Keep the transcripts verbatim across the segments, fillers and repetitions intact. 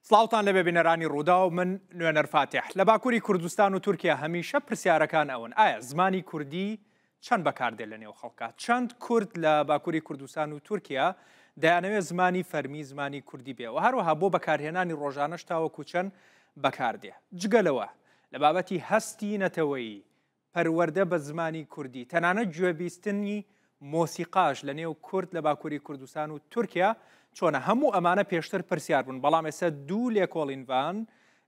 سڵاوتان لەبێ بینەرانی ڕووداو، من نوێنەر فاتیح. لە باکووری کوردستان و تورکیا هەمیشە پرسیارەکان ئەون: ئایا زمانی کوردی چەند بەکاردێ لە نێو خەڵکە؟ چەند کورد لە باکووری کوردستان و تورکیا دەیانەوێت زمانی فەرمی زمانی کوردی بێ و هەروەها بۆ بەکارهێنانی ڕۆژانەش تاوەکو چەند بەکاردێ؟ جگە لەوە، لە بابەتی هەستی نەتەوەیی، پەروەردە بە زمانی کوردی، تەنانەت گوێبیستنی مۆسیقاش لە نێو کورد لە باکووری کوردستان و تورکیا چۆنە؟ هەموو ئەمانە پێشتر پرسیار بوون، بەڵام ئێستا دوو لێکۆڵینڤان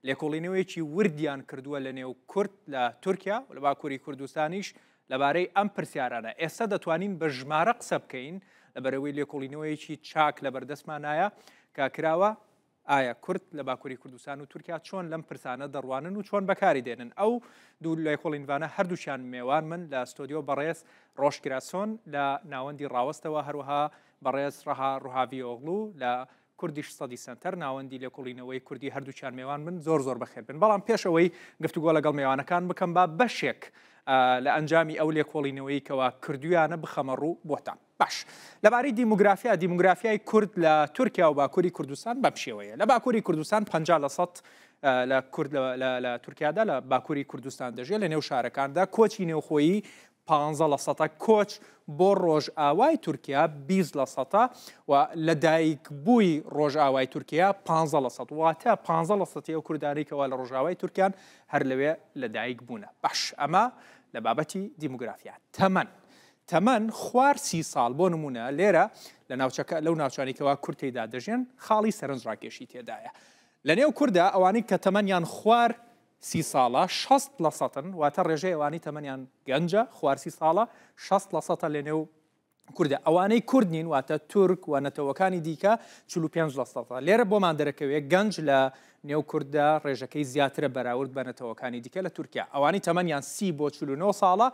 لێکۆڵینەوەیەکی وردیان کردووە لە نێو کورد لە تورکیا و لە باکووری کوردستانیش لەبارەی ئەم پرسیارانە. ئێستا دەتوانین بە ژمارە قسە بکەین، لەبەرەوەی لێکۆڵینەوەیەکی چاک لە بەردەستمانایە کە کراوە. ئایا کورد لە باکووری کوردستان و تورکیا چۆن لەم پرسانە دەڕوانن و چۆن بەکاری دێنن؟ ئەو دوو لێکۆڵینڤانە هەردووچیان مێوان من لە ستۆدیۆ، بەڕێز ڕۆژ کراسۆن لە ناوەندی ڕاوەستەوە، هەروەها بەڕێز ڕەها ڕوهاوی ئۆغڵو لە کوردیش سەدی سەنتەر، ناوەندی لێکۆڵینەوەی کوردی. هەردووچیان مێوان من، زۆر زۆر بەخێر بن. بەڵام پێش ئەوەی گفتوگۆ لەگەڵ مێوانەکان بکەم، با بەشێک، ئە، لە ئەنجامی ئەو لێکۆڵینەوەی کەوا کردویانە بخەمە ڕوو بۆتان. باش، لەبارەی دیموگرافیا، دیموگرافیای کورد لە تورکیا و باکووری کوردستان بەم شێوەیە. لە باکووری کوردستان پەنجا لە سەد، ئە، لە کورد لە، لە، لە تورکیادا لە باکووری کوردستان دەژێ، لە نێو شارەکاندا. کۆچی نێوخۆیی پانزە لە سەدە، کۆچ بۆ ڕۆژئاوای تورکیا بیست لە سەدە و لە دایک بووی ڕۆژئاوای تورکیا پانزە لە سەد، واتە پانزە لە سەدی ئەو کوردانەی کەوا لە ڕۆژئاوای تورکیان هەر لەوێ لە دایک بوونە. باش، ئەمە لە بابەتی دیموگرافیا. تەمەن، تەمەن خوار سی ساڵ، بۆ نمونە لێرە لە ناوچەکە، لەو ناوچانەی کەوا کورد تێدا دەژێن، خاڵی سەرنج ڕاکێشی تێدایە. لە نێو کوردا ئەوانەی کە تەمەنیان خوار سی ساڵە، شەست لە سەدن، واتە ڕێژەی ئەوانەی تەمەنیان گەنجە، خوار سی ساڵە، شەست لە سەدە لە نێو کوردە. ئەوانەی کورد نین، واتە تورک و نەتەوەکانی دیکە، چل و پێنج لە سەدە. لێرە بۆمان دەرەکەوێ گەنج لە نێو کورددا ڕێژەکەی زیاترە بەراورد بە نەتەوەکانی دیکە لە تورکیا. ئەوانەی تەمەنیان سی بۆ چل و نۆ ساڵە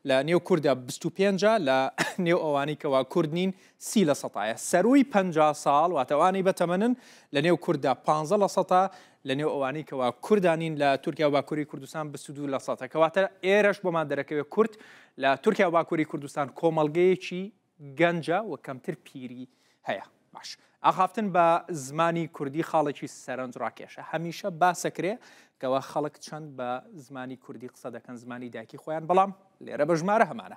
لە نێو کورددا بیست و پێنجە، لە نێو ئەوانەی کەوا کورد نین سی لە سەدایە. سەرووی پەنجا ساڵ، واتە ئەوانەی بە تەمەنن، لە نێو کورددا پانزە لە سەدە، لە نێو ئەوانەی کەوا کوردانین لە تورکیا و باکووری کوردستان بیست و دوو لە سەدە. کەواتە ئێرەش بۆمان دەرەکەوێ کورد لە تورکیا و باکووری کوردستان کۆمەڵگەیەکی گەنجە و کەمتر پیری هەیە. باش، ئاخافتن بە زمانی کوردی خاڵێکی سەرنج ڕاکێشە. هەمیشە باسەکرێ کەوا خەڵک چەند بە زمانی کوردی قسە دەکەن، زمانی دایکی خۆیان، بەڵام لێرە بە ژمارە هەمانە.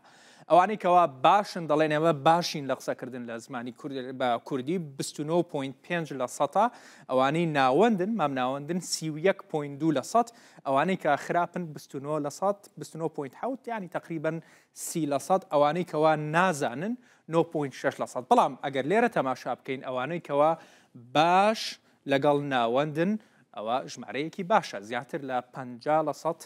ئەوانەی کەوا باشن، دەڵێن ئێمە باشین لە قسەکردن لە زمانی کورد، بە کوردی، بیست و نۆ پۆینت پێنج لە سەدە. ئەوانەی ناوەندن، مام ناوەندن، سی و یەک پۆینت دوو لە سەد. ئەوانەی کە خراپن، بیست و نۆ لە سەد، بیست و نۆ پۆینت حەوت، یعنی تقریباً سی لە سەد. ئەوانەی کەوا نازانن، نۆ پۆینت شەش لە سەد. بەڵام ئەگەر لێرە تەماشا بکەین، ئەوانەی کەوا باش لەگەڵ ناوەندن، ئەوە ژمارەیەکی باشە، زیاتر لە پەنجا لە سەد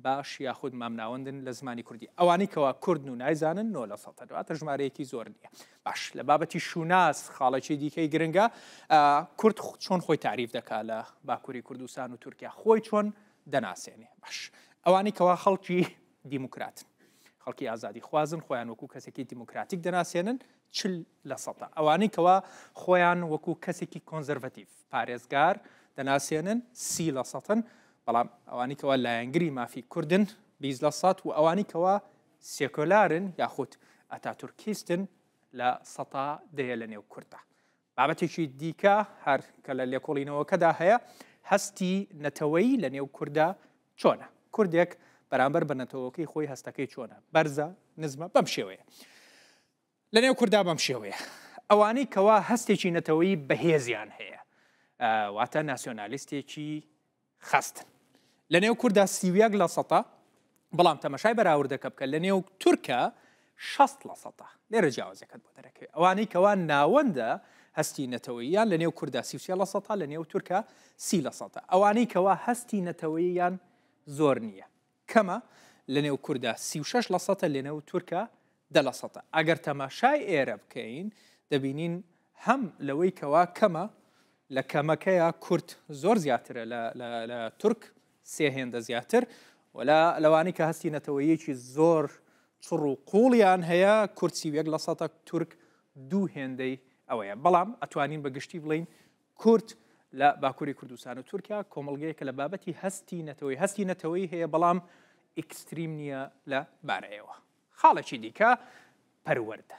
باش یاخود مام ناوەندن لە زمانی کوردی. ئەوانەی کەوا کوردن و نایزانن، نۆ لە سەدە، واتە ژمارەیەکی زۆر نییە. باش، لە بابەتی شوناس خاڵێکی دیکەی گرنگە. ئە، کورد خ-، چۆن خۆی تعریف دەکا لە باکووری کوردستان و تورکیا؟ خۆی چۆن دەناسێنێ؟ باش، ئەوانەی کەوا خەڵکی دیموکراتن، خەڵکی ئازادی خوازن، خۆیان وەکو کەسێکی دیموکراتیک دەناسێنن، چل لە سەدە. ئەوانەی کەوا خۆیان وەکو کەسێکی کۆنزەرڤەتیڤ، پارێزگار دەناسێنن، سی لە سەدن. بەڵام ئەوانەی کەوا لایەنگری مافی کوردن، بیست لە سەد، و ئەوانەی کەوا سێکۆلارن یاخود ئەتاتورکیستن، لە سەدە دەیە لە نێو کوردا. بابەتێکی دیکە هەر کە لە لێکۆڵینەوەکەدا هەیە، هەستی نەتەوەیی لە نێو کوردا چۆنە؟ کوردێک بەرامبەر بە نەتەوەکەی خۆی هەستەکەی چۆنە؟ بەرزە، نزمە؟ بەم شێوەیە. لە نێو کوردا بەم شێوەیە. ئەوانەی کەوا هەستێکی نەتەوەیی بەهێزیان هەیە، ئە، واتە ناسیۆنالیستێکی خەستن. لە نێو کوردا سی و یەک لە سەدە، بەڵام تەمەشای بەراوردەکە بکە، لە نێو تورکە شەست لە سەدە. لێرە جیاوازیەکەت بۆ دەرەکەوێ. ئەوانەی کەوا ناوەندە هەستی نەتەوەییان، لە نێو کوردا سی و سێ لە سەدە، لە نێو تورکە سی لە سەدە. ئەوانەی کەوا هەستی نەتەوەییان زۆر نییە، کەمە، لە نێو کوردا سی و شەش لە سەدە، لە نێو تورکە دە لە سەدە. ئەگەر تەماشای ئێرە بکەین، دەبینین هەم لەوەی کەوا کەمە، لە کەمەکەیە کورد زۆر زیاترە لە، لە، لە تورک، سێ هێندە زیاتر، وەلا لەوانەی کە هەستی نەتەوەیەکی زۆر چڕ و قوڵیان هەیە، کورد سی و یەک لە سەدە، تورک دوو هێندەی ئەوەیە. بەڵام ئەتوانین بە گشتی بڵین کورد لە باکووری کوردستان و تورکیا کۆمەڵگەیەکە لە بابەتی هەستی نەتەوەی، هەستی نەتەوەی هەیە، بەڵام ئیکستریم نییە لە بارەیەوە. خاڵێکی دیکە، پەروەردە.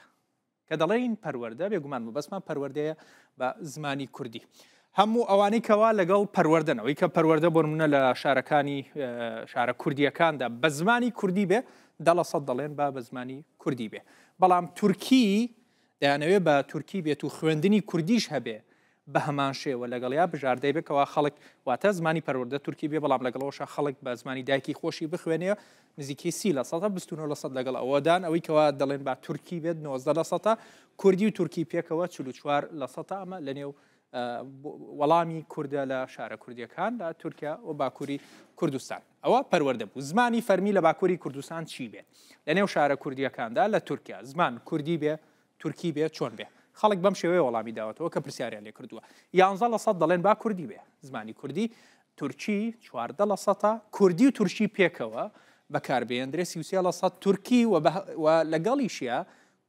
کە دەڵێین پەروەردە، بێگومان مەبەستمان پەروەردەیە بە زمانی کوردی. هەموو ئەوانەی کەوا لەگەڵ پەروەردەن، ئەوەی کە پەروەردە بۆ نمونە لە شارەکانی، ئە، شارە کوردیەکاندا بە زمانی کوردی بێ، دە لە سەد دەڵێن با بە زمانی کوردی بێ. بەڵام تورکی دەیانەوێ بە تورکی بێت و خوێندنی کوردیش هەبێ، بە هەمان شێوە لەگەڵیا بژاردەی بێ کەوا خەڵک، واتە زمانی پەروەردە تورکی بێ، بەڵام لەگەڵەوەشا خەڵک بە زمانی دایکی خۆشی بخوێنێ، نزیکەی سی لە سەدە، بیست و نۆ لە سەد لەگەڵ ئەوەدان. ئەوەی کەوا دەڵێن با تورکی بێت، نۆزدە لە سەدە، کوردی و تورکی پێکەوە چل و چوار لە سەدە. ئەمە لە نێو، ئە، بۆ-، وەڵامی کوردە لە شارە کوردیەکان لە تورکیا و باکووری کوردستان. ئەوە پەروەردە بوو. زمانی فەرمی لە باکووری کوردستان چی بێت؟ لە نێو شارە کوردیەکاندا لە تورکیا زمان کوردی بێ، تورکی بێ، چۆن بێ؟ خەڵک بەم شێوەیە وەڵامی داوەتەوە کە پرسیاریان لێ کردووە. یانزە لە سەد دەڵێن با کوردی بێ، زمانی کوردی، تورکی چواردە لە سەدە، کوردی و تورکی پێکەوە بەکار بهێندرێ، سی و سێ لە سەد تورکی و بە-، و لەگەڵیشیا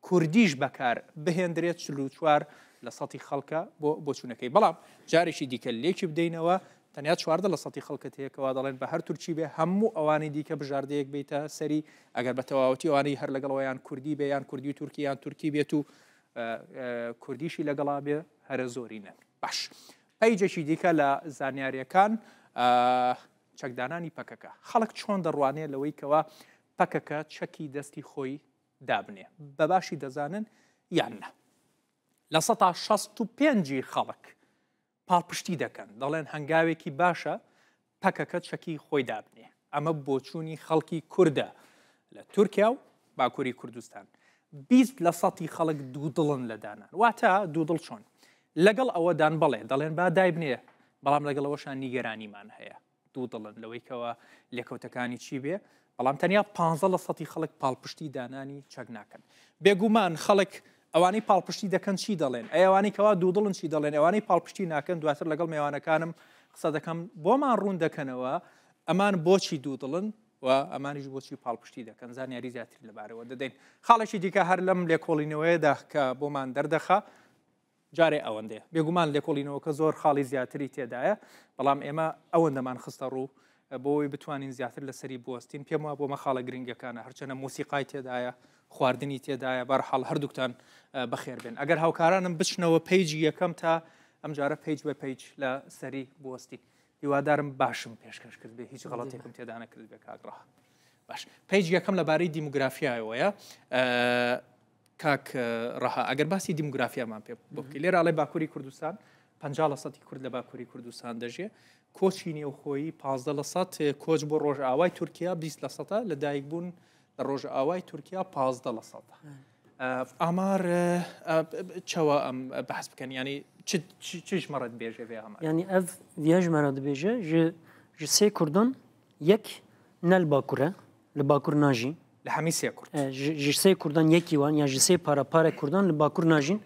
کوردیش بەکار بهێندرێت، چل و چوار لە سەدی خەڵکە بۆ بۆچوونەکەی. بەڵام جارێکی دیکە لێکی بدەینەوە، تەنیا چواردە لە سەدی خەڵکت هەیە کەوا دەڵێن بە هەر تورکی بێ، هەموو ئەوانی دیکە بژاردەیەک بیتە سەری، ئەگەر بە تەواوەتی ئەوانەی هەر لەگەڵەوە یان کوردی بێ، یان کوردی و تورکی، یان تورکی بێت و، ئە، ئە، کوردیشی لەگەڵا بێ، هەرە زۆرینە. باش. پەیجێکی دیکە لە زانیاریەکان، ئە، چەکدانانی پەکەکە. خەڵک چۆن دەڕوانێ لەوەی کەوا پەکەکە چەکی دەستی خۆی دابنێ؟ بە باشی دەزانن یان نە؟ لە سەدا شەست و پێنجی خەڵک پاڵپشتی دەکەن، دەڵێن هەنگاوێکی باشە پەکەکە چەکی خۆی دابنێ. ئەمە بۆچوونی خەڵکی کوردە لە تورکیا و باکووری کوردستان. بیست لە سەدی خەڵک دوودڵن لە دانان. واتە دوودڵ چۆن؟ لەگەڵ ئەوەدان بەڵێ، دەڵێن با دایبنێ، بەڵام لەگەڵ ئەوەشان نیگەرانیمان هەیە. دوودڵن لەوەی کەوا لێکەوتەکانی چی بێ، بەڵام تەنیا پانزە لە سەدی خەڵک پاڵپشتی دانانی چەک ناکەن. بێگومان خەڵک ئەوانەی پاڵپشتی دەکەن چی دەڵێن؟ ئەی ئەوانەی کەوا دوودڵن چی دەڵێن؟ ئەوانەی پاڵپشتی ناکەن، دواتر لەگەڵ میوانەکانم قسە دەکەم، بۆمان ڕوون دەکەنەوە ئەمان بۆچی دوودڵن و ئەمانیش بۆچی پاڵپشتی دەکەن. زانیاری زیاتری لەبارەوە دەدەین. خاڵێکی دیکە هەر لەم لێکۆڵینەوەیەدا کە بۆمان دەردەخا، جارێ ئەوەندەیە. بێگومان لێکۆڵینەوەکە زۆر خاڵی زیاتری تێدایە، بەڵام ئێمە ئەوەندەمان خستە ڕوو بۆ ئەوەی بتوانین زیاتر لەسەری بوەستین. پێم وایە بۆ مە خاڵە گرنگەکانە، هەرچەنە مۆسیقای تێدایە، خواردنی تێدایە. بەرحاڵ هەردووکتان، ئە، بەخێر بێن. ئەگەر هاوکارانم بچنەوە پەیجی یەکەم تا ئەم جارە پەیج بە پەیج لە سەری بوەستین. هیوادارم باشم پێشکەش کرد بێ، هیچ غەڵەتێکم تێدا نەکرد بێ کاک ڕەها. باش. پەیج یەکەم لەبارەی دیموگرافیایەوەیە. ئە، کاک، ئە، ڕەها، ئەگەر باسی دیموگرافیامان پێ بکەی، لێرە ئەڵێ باکووری کوردستان، پەنجا لە سەدی کورد لە باکووری کوردستان دەژێ، کۆچی نێوخۆیی پازدە لە سەد، کۆچ بۆ ڕۆژئاوای تورکیا بیست لە سەدە، لە دایک بوون لە ڕۆژئاوای تورکیا پازدە لە سەدە. ئە، ئامار، ئە، ئە، چەوە ئەم بەحس بکەن، یعنی چ، چ، چ ژمارە دەبێژێ vê ئامار؟ یعنی ئەڤ vê ژمارە دەبێژێ، ji, ji sê Kurdan yek ne li Bakur e, li Bakur najî. Li hemî sê Kurd. E, ji, ji sê Kurdan yekî wan, ya ji sê para, para Kurdan li Bakur najîn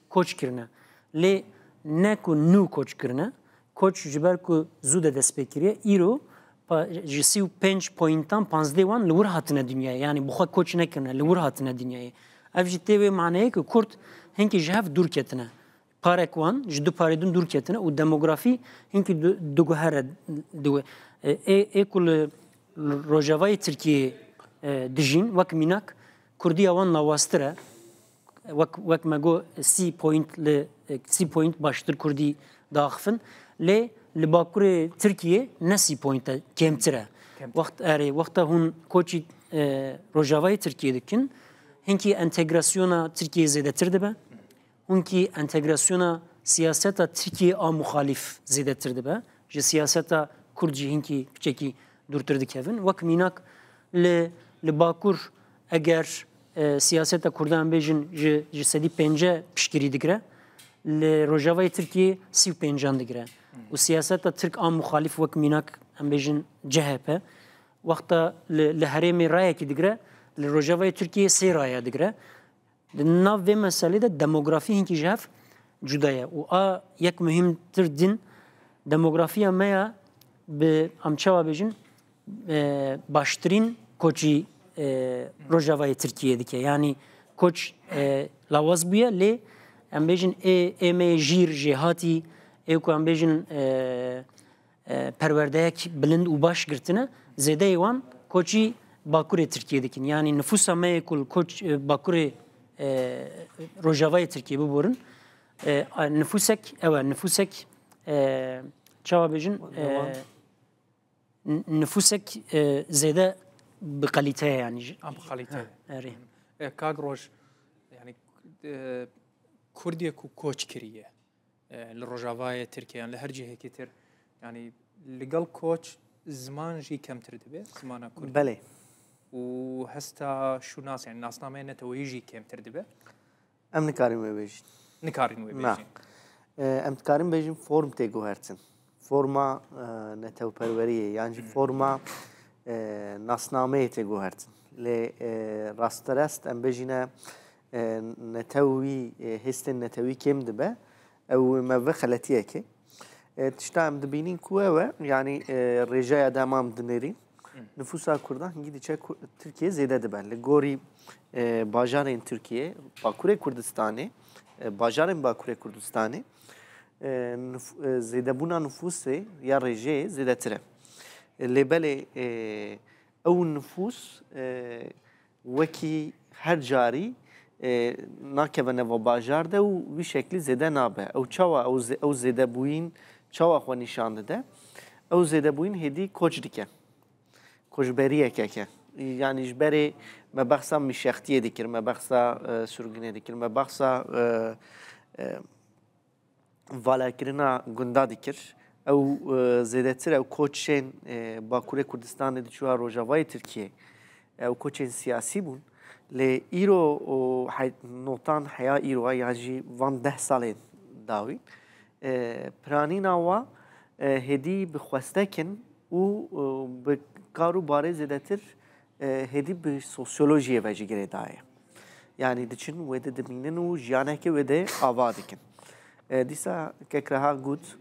koç kirine. Lê ne ku nû koç kirine, koç ji ber ku zû de dest pê kiriye, îro pa-, ji sî û pênc pointan panzdeh wan li wir hatine dinyayê. Yani bi xwe koç nekirine, li wir hatine dinyayê. Ev jî tê wê maneyê ku Kurd hinkî ji hev dûr ketine. Parek wan ji du parê din dûr ketine û demografî hinkî du-, diguhere di wê. E, ê, ê ku li, li rojavayê Tirkiyeyê, e, dijîn, wek mînak, Kurdiya wan lawaztir e. Wek, wek me got, sî point li, sî point baştir Kurdî diaxifin. Lê li bakurê Tirkiyê ne sî point e, kêmtir e. Kêmtir. Wext, erê, wexta hûn koçî, e, rojavayê Tirkiyê dikin, hinkî entegrasyona Tirkiyê zêdetir dibe. Hûnkî entegrasyona siyaseta Tirkiyê a muxalîf zêdetir dibe. Ji siyaseta Kurd jî hinkî piçekî dûrtir dikevin. Wek mînak li, li Bakur eger, e, siyaseta Kurdan bêjin ji, ji sedî pêncî piştgirî digire, li Rojavayê Tirkiyê sî û pêncan digire. Û siyaseta Tirk a muxalîf wek mînak em bêjin C H P, wexta li, li herêmê rayekî digire, li Rojavayê Tirkiyê sê raya digire. Di nav vê meselê de demografî hinkî ji hev cuda ye û a yek muhîmtir din demografiya me ya bi, em çawa bêjin, e, baştirîn koçî, e, Rojavayê Tirkiyê dike. Yanî koç, e, lawaz bûye lê em bêjin ê, ê me yê jîr, jêhatî, ê ku em bêjin, e, e, perwerdeyek bilind û baş girtine, zêdeyê wan koçî Bakurê Tirkiyê dikin. Yanî nifûsa me yê ku li koç, e, Bakurê, e, Rojavayê Tirkiyê biborin, e, a, nifûsek, ew e, nifûsek e, çawa bêjin, e, n- nifûsek, e, zêde bi kalîte ye, yanî ji- Ha, bi kalîte. Erê. E, kak Roj, yanî, e, Kurdê ku koç kiriye, e, li Rojavayê Tirkiye yan li her cihekî tir, yanî li gel koç ziman jî kemtir dibe, zimana Kurdî. Belê. Û hesta şûnas, yanî nasnameya neteweyî jî kêmtir dibe. Em nikarin wê bêjin. Nikarin wê Na. bêjin. E, em dikarin bêjin form tê guhertin. Forma, e, netewperweriyê, yan jî forma, e, nasnameyê tê guhertin. Lê, e, rasterast em bêjine, e, netewî, e, hêstên netewî kêm dibe. Ew me ve xeletiyekê. E, tişta em dibînin ku ew e, yanî, e, rêjeya dema em dinêrîn, nifûsa Kurdan hingî diçe Ku- Tirkiye zêde dibe. Li gorî, e, bajarên Tirkiye, Bakurê Kurdistanê, e, bajarên Bakurê Kurdistanê, e, nif- e, zêdebûna nifûsê ya rêjeyê zêdetir e. E, lê belê, e, ew nifûs, e, wekî her carî, e, nakeve nava bajar de û wî şeklî zêde nabe. Ew çawa, ew zê- ew zêdebûyîn çawa xwe nîşan dide? Ew zêdebûyîn hêdî koç dike. Koçberiyek heke. Yanî ji berê me behsa mîşextiyê dikir, me behsa, e, sirgûnê dikir, me behsa, e, e, valakirina gunda dikir. Ew, e, zêdetir ew koçên, e, Bakurê Kurdistanê diçûya Rojavayê Tirkiyê. Ew koçên siyasî bûn. Lê îro û he- notan heya îro yan jî van deh salên dawîn, e, piranîna wa, e, hêdî bi xwestek in û, e, bi kar û barê zêdetir, e, hêdî bi sosyolojiyê ve jî girêdayê. Yanî diçin wê de dimînin û jiyanekê wê de ava dikin. E, dîsa kek Reha got,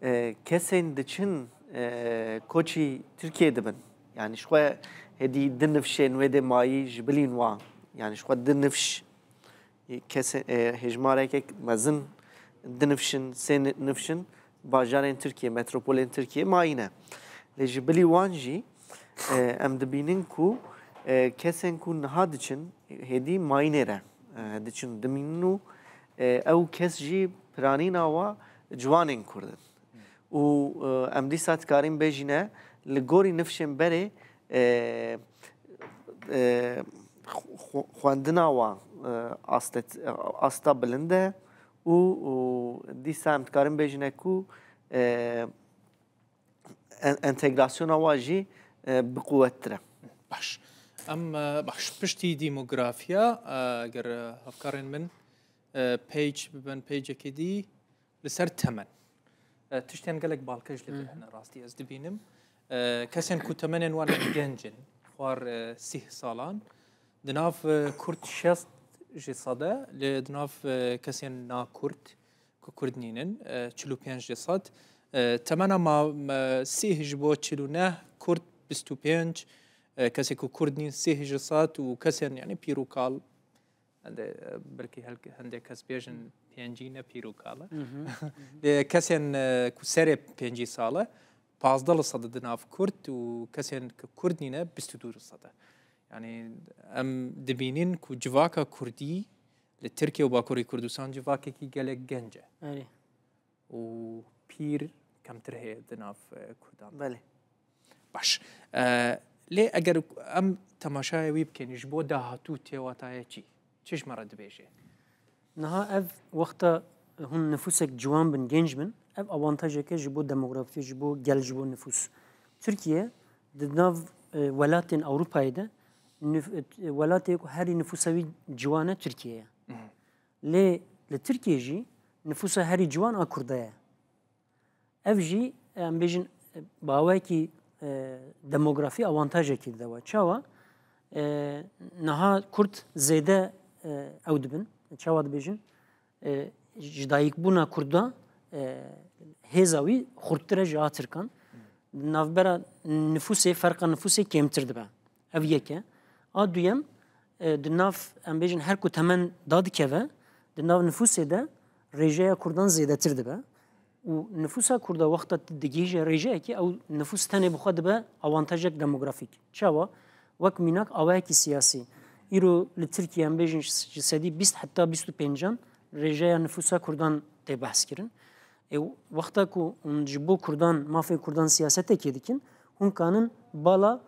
e, kesên diçin, e, koçî Tirkiyê dibin. Yanî ji xwe hêdî di nifşên wê de mayî ji bilîn wan. Yanî ji xwe di nifş kesê, e, hêjmarekek mezin di nifşin, sê ni- nifşin bajarên Tirkiye, metropolên Tirkiye mayî ne. Lê ji bilî wan jî, e, em dibînin ku, e, kesên ku niha diçin, hêdî mayînê re, e, diçin dimînin û, e, ew kes jî piranîna wa ciwanên Kurd in. Û, e, em dîsa dikarin bêjîne, li gorî nifşên berê, e, e, xwe- xwendina wan, e, astet- asta bilind e û, û dîsa em dikarin bêjine ku, e, en- entegrasyona wan jî, e, bi quwettir e. Baş. Em, e, baş. Piştî demografiya, e, ger, e, hevkarên min, e, page bibin, pagekê dî, li ser temen. E, tiştên gelek balkêş li vir hene, rastî ez dibînim. E, kesên ku temenên wan genc in, xwar, e, sîh salan, di nav, e, Kurd şêst ji sed e, lê di nav, e, kesên na Kurd, ku Kurd nînin, e, çil û pênc ji sed. E, temena ma, me, sîh ji bo çil û neh, Kurd bîst û pênc, e, kesê ku Kurd nîn sîh ji sed û kesên, yanî pîr û kal, hende, e, belkî hel-, hende kes bêjin pêncî ne pîr û kal e. Lê kesên, e, ku serê pêncî sal e, pazdeh li sed di nav Kurd û kesên ku Kurd nîne bîst û du li sed e. Yanî em dibînin ku civaka Kurdî li Tirkiye û Bakurê Kurdistan civakekî gelek genc e. Erê. Û pîr kemtir heye di nav, e, Kurdan de. Belê. Baş. E, lê eger em temaşaya wî bikin, ji bo dahatû tê wataye çi? Çi ji me re dibêje? Niha ev wexta hûn nifûsek ciwan bin, genc bin, ev avantajeke ji bo demografî, ji bo gel, ji bo nifûs. Tirkiye di nav, e, welatên Ewropayê de nif-, e, welatê ku herî nifûsa wî ciwan e Tirkiye ye. Lê li Tirkiye jî nifûsa herî ciwan a Kurda ye. Ev jî, em bêjin, bi awayekî, e, demografî awantajekî dide we. Çawa? E, niha Kurd zêde, e, ew dibin. Çawa dibêjin? E, ji dayikbûna Kurda, e, hêza wî xurttir e ji a Tirkan. Di navbera nifûsê, ferqa nifûsê kêmtir dibe. Ev yek e. A duyem, e, di nav, em bêjin, her ku temen dadikeve, di nav nifûsê de rêjeya Kurdan zêdetir dibe. Û nifûsa Kurda wexta digihîje rêjeyekê, ew nifûs tenê bi xwe dibe awantajek demografîk. Çawa? Wek mînak awayekî siyasî. Îro li Tirkiye, em bêjin, ji sedî bîst heta bîst û pêncan rêjeya nifûsa Kurdan tê behs kirin. Ê, wexta ku hûn ji bo Kurdan, mafê Kurdan siyasetekê dikin, hûn kanin bala,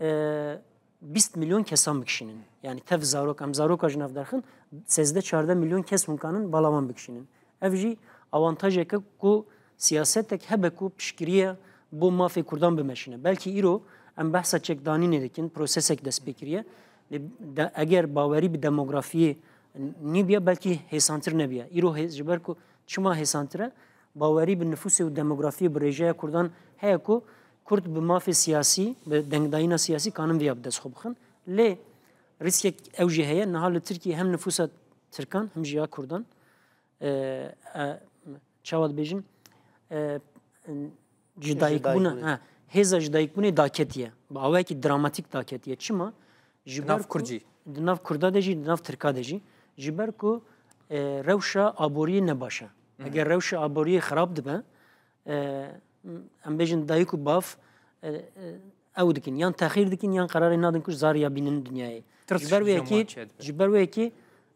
e, bîst milyon kesan bikişînin. Yani tev zarok, em zaroka ji nav derxin, sêzdeh çardeh milyon kes hûn kanin bala wan bikişînin. Ev jî awantajeke ku siyasetek hebe ku piştgiriye bo mafê Kurdan bimeşine. Belkî îro em behsa çekdanînê dikin, prosesek dest pê kiriye. Lê de, eger bawerî bi demografiyê nîbiya, belkî hêsantir nebiya. Îro hê-, ji ber ku çima hêsantir e? Bawerî bi nifûsê û demografiyê, bi rêjeya Kurdan heye ku Kurd bi mafê siyasî, bi dengdayîna siyasî kanin vêya bi dest xwe bixin. Lê rîskek ew jî heye, niha li Tirkiyê hem nifûsa Tirkan hem jî ya Kurdan, e, e, çawa dibêjin, e, jidayîkbûna, Jidayîkbûnê. ha, hêza jidayîkbûnê daketiye. Bi awayekî dramatîk daketiye. Çima? Ji Di ber nav ku Kurd jî. Di nav Kurda de jî, di nav Tirka de jî. Ji ber ku, e, rewşa aboriyê ne baş e. Eger rewşa aboriyê xirab dibe, e, em bêjin dayik û bav, e, e, ew dikin, yan texîr dikin, yan qerarê nadin ku zariya bînin dinyayê. Tirs Ji ber wê ji yekê, wan çêdibe. Ji ber wê yekê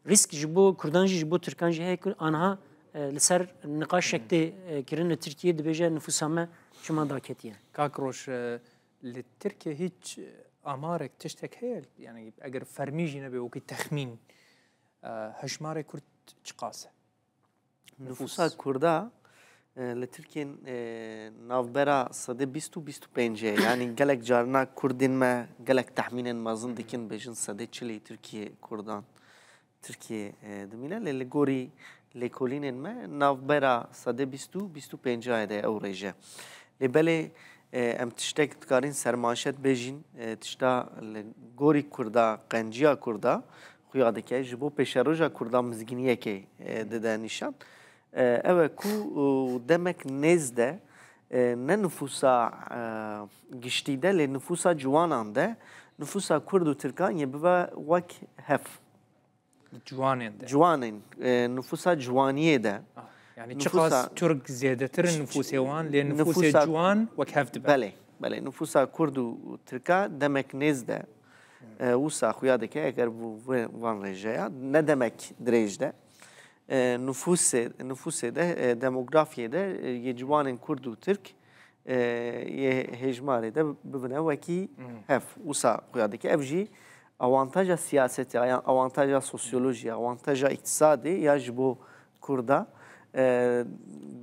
rîsk ji bo Kurdan jî, ji bo Tirkan jî heye ku anha, e, li ser niqaşek tê, e, kirin li Tirkiyê, dibêje nifûsa me çima daketiye. Kak Roj, e, li Tirkiyê hiç, e, amarek, tiştek heye? Yani eger fermî jî nebe, wekî texmîn, e, hejmarê Kurd çiqas e? Nifûsa Kurda, e, li Tirkiyên, e, navbera sedê bîst û bîst û pêncê, yani gelek carina Kurdên me gelek tehmînên mezin dikin, bêjin sedê çilê Tirkiye Kurdan Tirkiye, e, dimîne. Lê li gorî lêkolînên me navbera sedê bîst û bîst û pêncê de ew rêje. Lê belê, e, em tiştek dikarin sermanşet bêjin, e, tişta li gorî Kurda, qenciya Kurda, xuya dike, ji bo pêşeroja Kurda mizgîniyekê, e, dide nîşan. E, ew e ku, e, demek nêz de, e, ne nifûsa, e, giştî de, lê nifûsa ciwanan de, nifûsa Kurd û Tirkan yê bibe wek hev. Ciwanên de. Ciwanên, e, nifûsa ciwaniyê de. Ah, yani nifûsa çiqas Tirk zêdetir in nifûsê wan, lê nifûsê nifûsa ciwan wek hev dibe. Belê, belê. Nifûsa Kurd û Tirka demek nêz de, e, wisa xuya dike, eger bi van rêjeya, ne demek dirêj de, e, nifûsê, nifûsê de, e, demografiyê de, e, yê ciwanên Kurd û Tirk, e, yê hêjmarê de bibine wekî hev. Wisa xuya dike. Ev jî awantaja siyasetê, yan awantaja sosyolojî, awantaja îktisadê ya ji bo Kurda, e,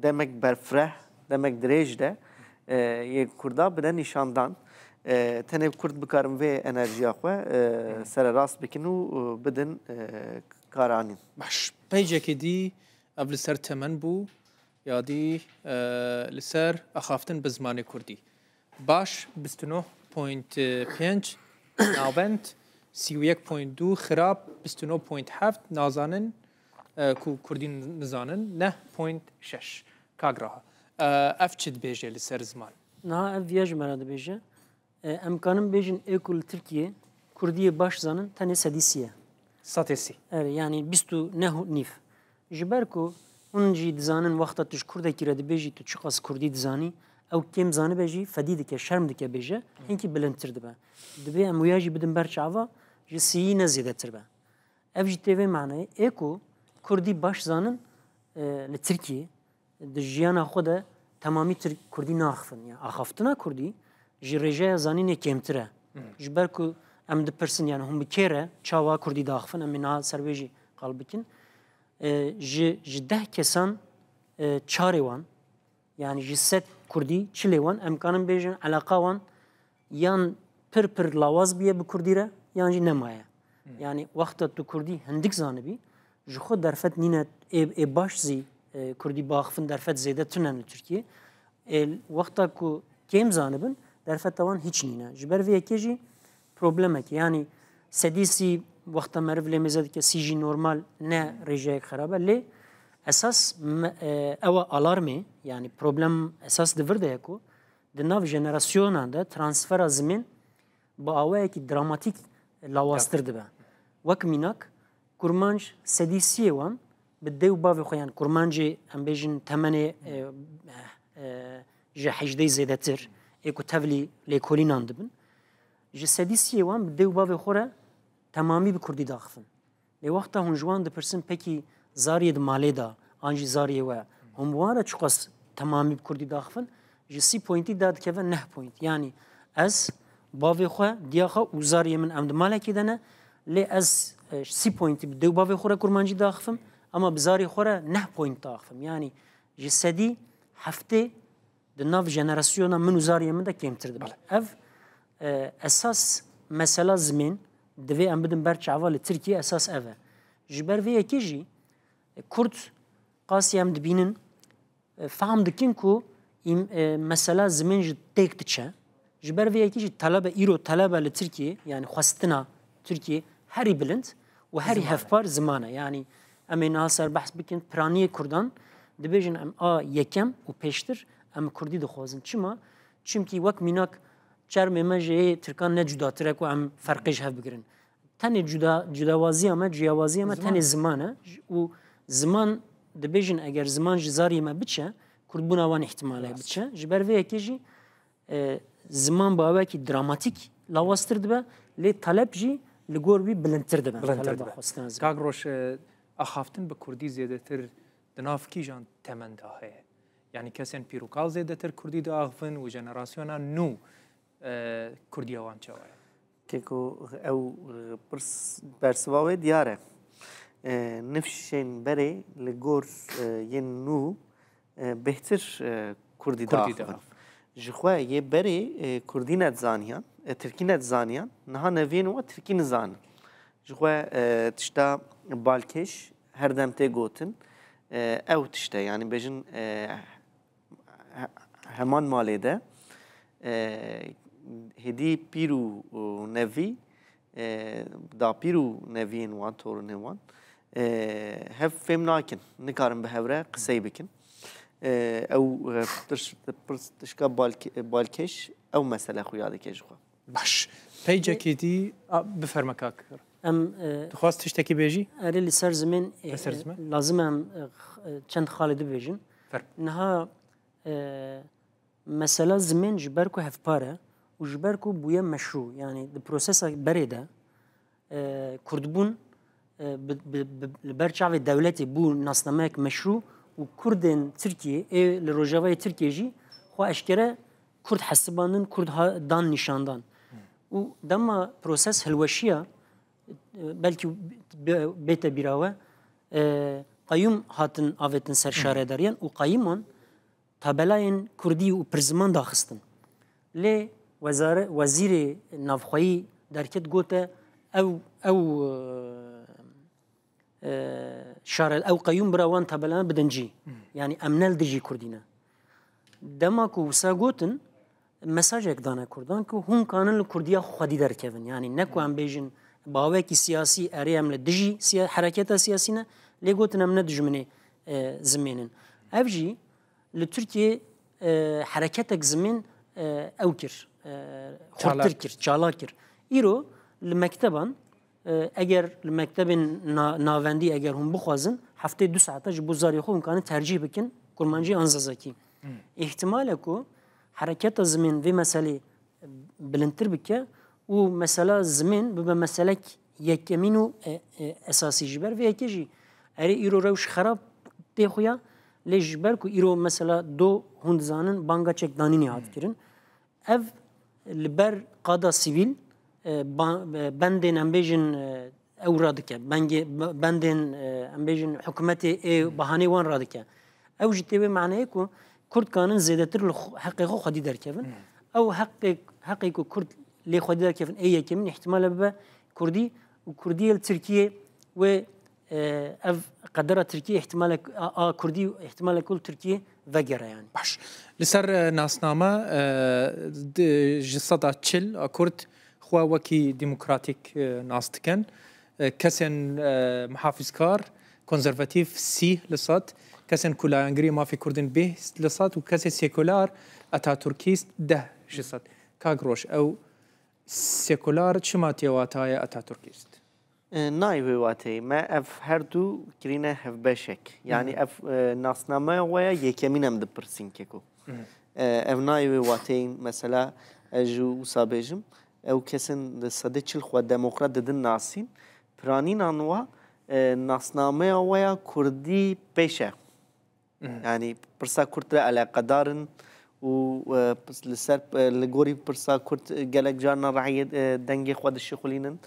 demek berfireh, demek dirêj de, e, yê Kurda bide nîşandan. E, tenê Kurd bikarin vê enerjiya xwe, e, sererast bikin û, e, bidin, e, karanîn. Baş, peycekê dî ev li ser temen bû, ya dî, e, li ser axaftin bi zimanê Kurdî. Baş, bîst û neh point pênc, navend, sî û yek point du, xirab, bîst û neh point heft, nazanin, e, ku Kurdî nizanin, neh point şeş. Kak Reha, e, ev çi dibêje li ser ziman? Niha ev viya ji me re dibêje. E, em kanin bêjin ê ku li Tirkiyê Kurdiyê baş zanin tenê sedî sî ye. Sedê sî. Erê, yani bîst û neh û nîv. Ji ber ku hûn jî dizanin wexta tu ji Kurdekî re dibêjî tu çiqas Kurdî dizanî, ew kêm zanibe jî fedî dike, şerm dike bêje, hinkî bilindtir dibe. Divê em wiya jî bidin ber çava, ji sîyî ne zêdetir be. Ev jî tê vê manayê, ê ku Kurdî baş zanin, e, li Tirkiyê, di jiyana xwe de temamî Tirk-, Kurdî naaxifin. Yani axaftina Kurdî ji rêjeya zanînê kêmtir e. Ji ber ku em dipirsin, yani hûn bi kê re çawa Kurdî diaxifin, em ê niha ser wê jî qal bikin. E, ji, ji deh kesan, e, çarê wan, yani ji sed Kurdî çilê wan, em kanin bêjin, eleqa wan yan pir pir lawaz bûye bi Kurdî re, yan jî nemaye. Yani wexta tu Kurdî hindik zanibî, ji xwe derfet nîne, ê, ê baş zî, e, Kurdî biaxifin derfet zêde tune li Tirkiyê. Ê, wexta ku kêm zanibin, derfeta wan hiç nîne. Ji ber vê yekê jî problemek e. Yani sedî sî wexta meriv lê mêze dike, sî jî normal, ne rêjeyek xerab e. Lê esas me, e, ew e alarmê, yani problem esas di vir de ye ku di nav jenerasyonan de transfera zimên bi awayekî dramatîk lawaztir dibe. Wek mînak, kurmanc sedî sîyê wan bi dê û bavê xwe, yan kurmancê, em bêjin, temenê, e, e, ji hejdehî zêdetir, ê ku tevlî lêkolînan dibin, ji sedî sîyê wan bi dê û bavê xwe re temamî bi Kurdî diaxifin. Lê wexta hûn ji wan dipirsin, pekî zariyê di malê de, an jî zariyê we, Hûn bi wan re çiqas temamî bi kurdî daxivin, ji sî pointî dadikeve neh point. Yanî ez bavê xwe, diya xwe û zariyê min em di malekê de ne, lê ez, e, sî pointî bi dê û bavê xwe re kurmancî daxivim, ama bi zarê xwe re neh point daxivim. Yanî ji sedî heftê di nav jenerasyona min û zariyê min de kêmtir dibe. Bele. Ev, e, esas mesela zimên divê em bidin ber çava li Tirkiye esas ev e. Ji ber vê yekê jî, e, Kurd qasî em dibînin, e, fehm dikin ku îm-, e, mesela zimên ji têk diçe. Ji ber vê yekê jî talebe îro, talebe li Tirkiye, yani xwestina Tirkiye herî bilind û herî Ziman e. Hevpar ziman e. Yani em ê niha ser behs bikin, piraniyê Kurdan dibêjin em a yekem û pêştir em kurdî dixwazin. Çima? Çimkî wek mînak çermê me ji yê Tirkan ne cudatir e ku em ferqê ji hev bigirin. Tenê cuda, cudawaziya me, cuyawaziya me Ziman. Tenê ziman e. Û ziman dibêjin eger ziman ji zariyê me biçe, kurdbûna wan îhtimal heye Rast. Biçe. Ji ber vê yekê jî, e, ziman bi awekî dramatîk lawaztir dibe, lê talep jî li gor wî bilindtir dibe. Bilindtir Taleba dibe. Xwestina ziman. Kak Roj, e, axaftin bi kurdî zêdetir di nav kîjan temen de heye? Yani kesên pîr û kal zêdetir kurdî diaxivin û jenerasyona nû, e, kurdiya wan çawa ye? Keko ew, e, pirs, bersiva wê diyar e. E, nifşên berê li gor, e, yên nû, e, bêhtir, e, kurdî Kurdî diaxivin. Diaxivin. Ji xwe yê berê, e, kurdî nedizaniyan, e, tirkî nedizaniyan, niha neviyên we tirkî nizanin. Ji xwe, e, tişta balkêş her dem tê gotin. E, ew tişt e, yani bêjin, e, he-, heman malê de, e, hêdî pîr û, û nevî, e, dapîr û neviyên wan, torûnên wan, e, hev fêm nakin, nikarin bi hev re qisey bikin. E, ew, e, tiş-, tirs-, tişka balke-, balkêş, ew mesele xuya dike ji xwe. Baş. Peycekî dî, a, biferme kak. Em, e, Dixwast tiştekî bêjî? Erê, li ser zimên, e, Li ser zimên? Lazim em, e, x-, e, çend xalê dibêjin. Fer. Niha, e, mesela zimên ji ber ku hevpar e û ji ber ku bûye meşrû, yani di prosesa berê de, e, kurdbûn, e, bi, bi, bi, li ber çavê dewletê bû nasnameyek meşrû û kurdên Tirkiyê, ê li rojavayê Tirkiyê jî xwe eşkere kurd hesibandin, kurd ha-, dan nîşandan. Û dema proses hilweşiya, e, belkî bê-, bête bîra we, e, qayûm hatin avêtin ser şaredariyan û qayûman tabelayên kurdî û pirziman daxistin. Lê wezare-, wezîrê navxweyî derket gote ew, ew, e, e, şare-, ew qeyûm bira wan tabelayan bidin cî. Yani em ne li dijî kurdî ne. Dema ku wisa gotin, mesajek dane kurdan ku hûn kanin li kurdiya xwedî derkevin. Yani ne ku em bêjin bi awekî siyasî erê em li dijî siya-, hereketa siyasî ne, lê gotin em ne dijminê, e, zimên in. Ev jî li Tirkiyê, e, hereketek zimên, e, ew kir, e, Çalak. Xurtir kir, çalak kir. Îro li mekteban, e, eger li mektebên na-, navendî eger hûn bixwazin, heftê du saeta ji bo zarê xwe hûn kanin tercîh bikin kurmancî an zazakî. Îhtimal e ku hereketa zimên vê meselê bilindtir bike û mesela zimên bibe meselek yekemîn û, e, e, esasî. Ji ber vê yekê jî erê îro rewş xerab tê xuya, lê ji ber ku îro mesela do hûn dizanin banga çekdanînê hat kirin. Ev li ber qada sivîl, e, ba-, e, bendên em bêjin, e, ew radike, bengê, be-, bendên, e, em bêjin hikûmetê ê bahanê wan radike. Ew jî tê wê maneyê ku Kurd kanin zêdetir li xwe, heqê xwe xwedî derkevin. Ew heqê, heqê ku Kurd lê xwedî derkevin ê yekemîn îhtimal e bibe Kurdî û Kurdiyê li Tirkiyê wê, e, ev qedera Tirkiyê îhtimal e, a, a Kurdî îhtimal e ku li Tirkiyê vegere yani. Baş. Li ser, e, nasname, e, di, ji seda çil a Kurd xwe wekî demokratîk, e, nas dikin. E, kesên, e, muhafizkar, konservatîf sîh li sed, kesên ku layengirî mafê Kurdên bêhs li sed û kesê sekular, Atatürkîst deh ji sed. Kak Roj, ew sekular çima tê watayê Atatürkîst? E, nayê wê wateyê. Me ev her du kirîne hevbeşek. Yani ev, e, nasnameya we ya yekemîn em dipirsîn keko. E, ev nayê wê wateyê, mesela, ez ji wisa bêjim, ew kesên di sedê çil xwe demokrat didin nasîn, piranînan wa, e, nasnameya we ya kurdî pêş e. Yanî pirsa Kurd re eleqedar in û, e, pis-, li ser, e, li gorî pirsa Kurd, e, gelek carna rayê, e, dengê xwe dişixulînin,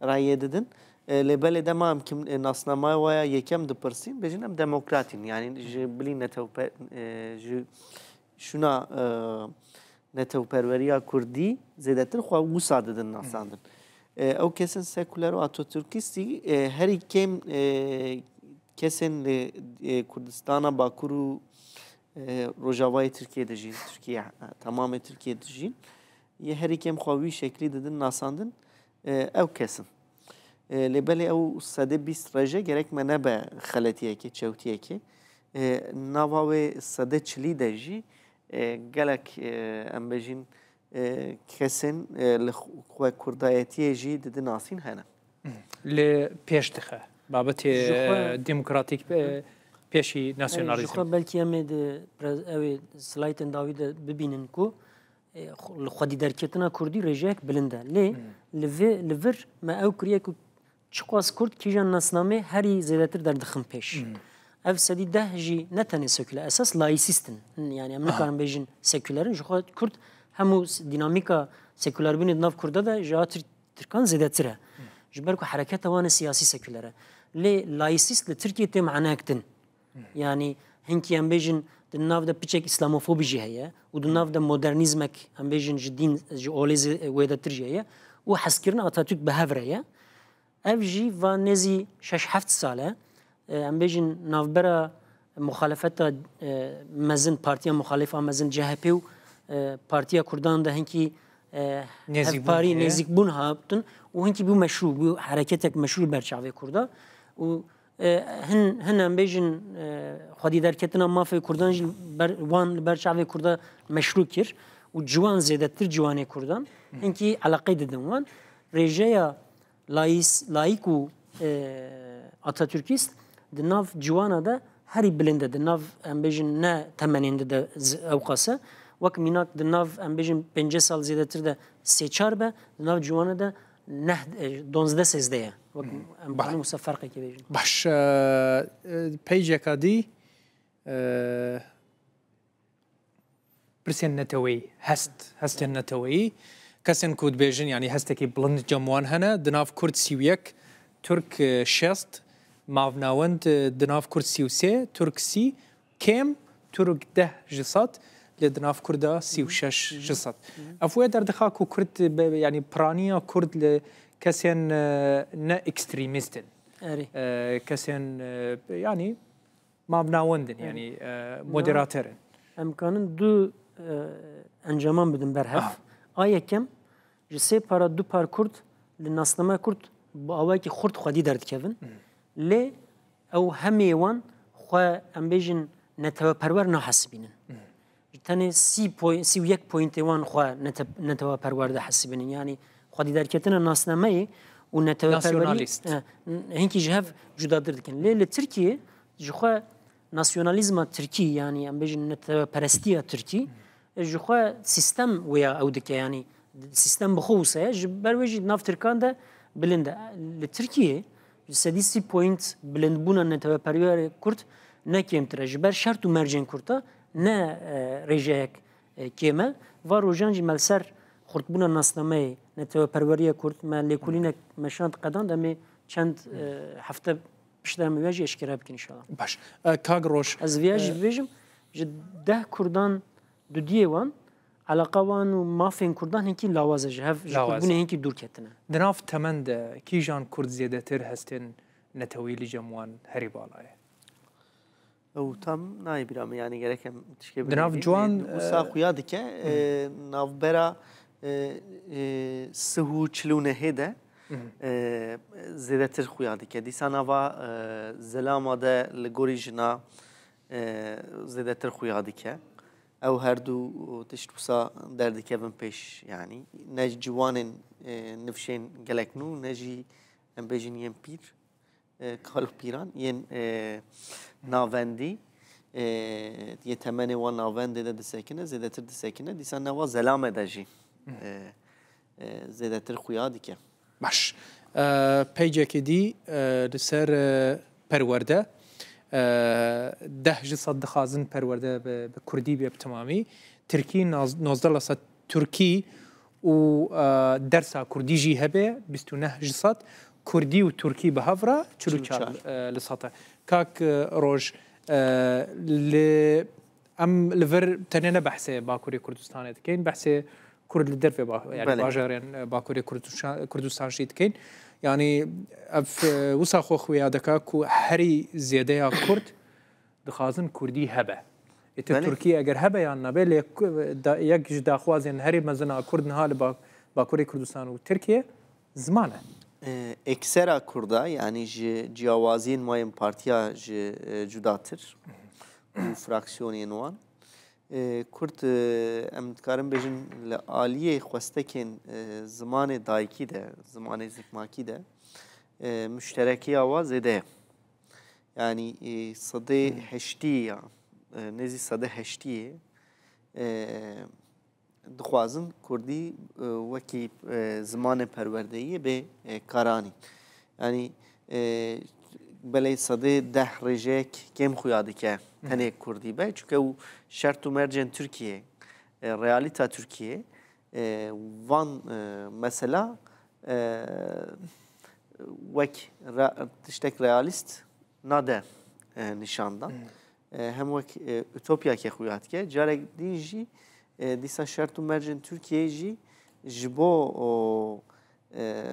rayê didin. E, lê belê dema em kim, e, nasnameya waya yekem dipirsîn, bêjin em demokrat in. Yanî ji bilî netewpe-, e, ji şûna, e, netewperweriya Kurdî zêdetir xwe wisa didin nasandin. E, ew kesên sekuler û Atatürkîstî, e, herî kêm, e, kesên li, e, Kurdistana Bakur û, e, Rojavayê Tirkiyê dijîn, Tirkiye, e, temamê Tirkiyê dijîn, yê herî kêm xwe wî şeklî didin nasandin, e, ew kes in. E, lê belê ew sedê bîst reje gerek me nebe xeletiyekê, çewtiyekê. E, nava wê sedê çilî de jî, e, gelek, e, em bêjin, e, kesên, e, li xwe kurdayetiyê jî didin nasîn hene. Li pêş dixe. Babetê, Ji xwe e, demokratîk, e, pêşî Erê, ji nasyonalîzm. xwe belkî em ê di pre-, ew ê slaytên dawî de bibînin ku, e, xwe-, li xwedî derketina Kurdî rêjeyek bilind e. Lê li vê, li vir me ew kiriye ku çiqas Kurd kîjan nasnamê herî zêdetir derdixin pêş. Ev sedî deh jî ne tenê sekuler, esas laîsîst in. Yani em nikarin bêjin sekuler in, ji xwe Kurd hemû s-, dînamîka sekulerbûnê di nav Kurda de ji a Tir-, Tirkan zêdetir e. Ji ber ku hereketa wan e siyasî sekuler e. Lê laîsîst li Tirkiyê tê manek din. Yani hinkî em bêjin di nav de piçek îslamofobî jî heye û di nav de modernîzmek em bêjin ji dîn, ji olê zê-, wêdetir jî heye û hezkirina Atatürk bi hev re ye. Ev jî va nêzî şeş heft sal e. E, em bêjin navbera muxalefeta, e, mezin, partiya muxalif a mezin C H P û, e, Partiya Kurdan de hinkî, e, Nêzîkbûn hevparî, heye. nêzîkbûn hatin û hinkî bû meşrû, bû hereketek meşrû li ber çavê Kurda. Û, e, hin, hin em bêjin, e, xwedî derketina mafê Kurdan jî li ber, wan li ber çavê Kurda meşrû kir û ciwan zêdetir ciwanê Kurdan hinkî eleqeyê didin wan. Rêjeya laîs-, laîk û, e, Atatürkîst di nav ciwana de herî bilind e, di nav, em bêjin, ne temenên de, de z-, ewqas e. Wek mînak di nav, em bêjin, pêncî sal zêdetir de sê çar be, di nav ciwana de neh, e, donzdeh sêzdeh ye. Wek em Belê. kanin wisa ferqekê bêjin. Baş, e, e, peyceka dî, e, Pirsên neteweyî, hest, hestên neteweyî, kesên ku dibêjin, yanî hestekî bilind cem wan hene, di nav Kurd sî û yek, Tirk, e, şêst, mavnawend, e, di nav Kurd sî û sê, Tirk sî, kêm, Tirk deh ji sed, lê di nav Kurda sî û şeş ji sed. Ev wê derdixa ku Kurd, be-, yanî piraniya Kurd li kesên, e, ne ekstremîst in. Erê. E, kesên, e, yanî mavnawend in, Hı. yanî, e, moderator in. Em kanin du, e, encaman bidin ber hev. Aha. A yekem, ji sê para du par Kurd li nasname Kurd bi awayekî xurt xwedî derdikevin. Hı. Lê ew hemê wan xwe, em bêjin, neteweperwer nahesibînin. Hı. Ji tenê sî poy-, sî û yek poyntê wan xwe nete-, neteweperwer dihesibînin. Yanî xwedî derketina nasnameyê û neteweperwerî, Nasyonalîst. e, n-, hinkî ji hev cudadir dikin. Lê li Tirkiyê ji xwe nasyonalîzma tirkî, yanî em bêjin neteweperestiya tirkî, ji xwe sîstem wêya ew dike, yanî sîstem bi xwe wisa ye, ji ber wê jî nav Tirkan de bilind e. Li Tirkiyê ji sedî sî point bilindbûna neteweperwerê Kurd ne kêmtir e. Ji ber şert û mercên Kurd e, ne, e, rêjeyek, e, kêm e. Va rojan jî me li ser xurtbûna nasnameyê neteweperweriya Kurd, me lêkolînek meşand qedand, em ê çend, e, hefte piştre em ê wê jî eşkere bikin înşallah. Baş. E, Kak Roj, Ez viya jî e, bibêjim, ji deh Kurdan dudiyê wan, eleqa wan û mafên Kurdan hinkî lawaz e, ji hev, ji Lawaz e. Kurdbûnê hinkî dûr ketine. Di nav temen de kîjan Kurd zêdetir hestên netewî li cem wan herî bala ye? Ew tam nayê bîra min, yanî gerek em tişkê Di nav bibînin. ciwan, Wisa e, xuya dike, Hı. e, navbera, e, e, sih û çil û nehê de, Hı. e, zêdetir xuya dike. Dîsa nava, e, zelama de li gorî jina, e, zêdetir xuya dike. Ew her du tişt wisa derdikevin pêş, yanî ne ciwanên, e, nifşên gelek nû, ne jî em bêjin yên pîr, e, kal û pîran, yên, e, navendî, e, yê temenê wan navendê de disekine, zêdetir disekine, dîsa nava zelame de jî, e, e, zêdetir xuya dike. Baş. E, peycekê dî, e, li ser, e, perwerde. E, deh ji sed dixwazin perwerde bi, bi kurdî bê bi temamî. Tirkî naz-, nozdeh li sed, tirkî û, e, dersa kurdî jî hebe, bîst û neh ji sed. Kurdî û tirkî bi hev re çil û çar, çil û çar, e, li sed e. Kak, e, Roj, e, li, em li vir tenê ne behsê Bakurê Kurdistanê dikin, behsê Kurd li dervê ba-, yani Belê. bajarên, e, Bakurê Kurdistan, Kurdistan jî dikin. Yani ev, e, wisa xwe xuya dike ku herî zêdeya Kurd dixwazin Kurdî hebe. Ê, tu Belê. Tirkî eger hebe yan nebe, lê ku-, da-, yek ji daxwazên herî mezin a Kurd niha li Ba-, Bakurê Kurdistan û Tirkiye ziman e. E, eksera Kurda, yani ji ciyawaziyên mayên partiya ji, e, cudatir û fraksiyonên wan. E, Kurd, e, em dikarin bêjin li aliyê xwestekên, e, zimanê dayikî de, zimanê zikmakî de, e, muşterekiya wa zêde ye. Yani, e, sedê Hmm. heştî ya, e, nêzî sedê heştî yê, e, dixwazin Kurdî, e, wekî, e, zimanê perwerdeyî bê, e, karanî. Yani, e, belê sedê deh rêjeyek kêm xuya dike Hı hı. tenê Kurdî be. Çunke ew şert û mercên Tirkiyê, e, realîta Tirkiyê, e, van, e, mesela, e, wek re-, tiştek realîst nade, e, nîşan dan. Hmm. E, hem wek, e, utopyakê xuya dike. Carek din jî, e, dîsa şert û mercên Tirkiyeyê jî ji bo o, e,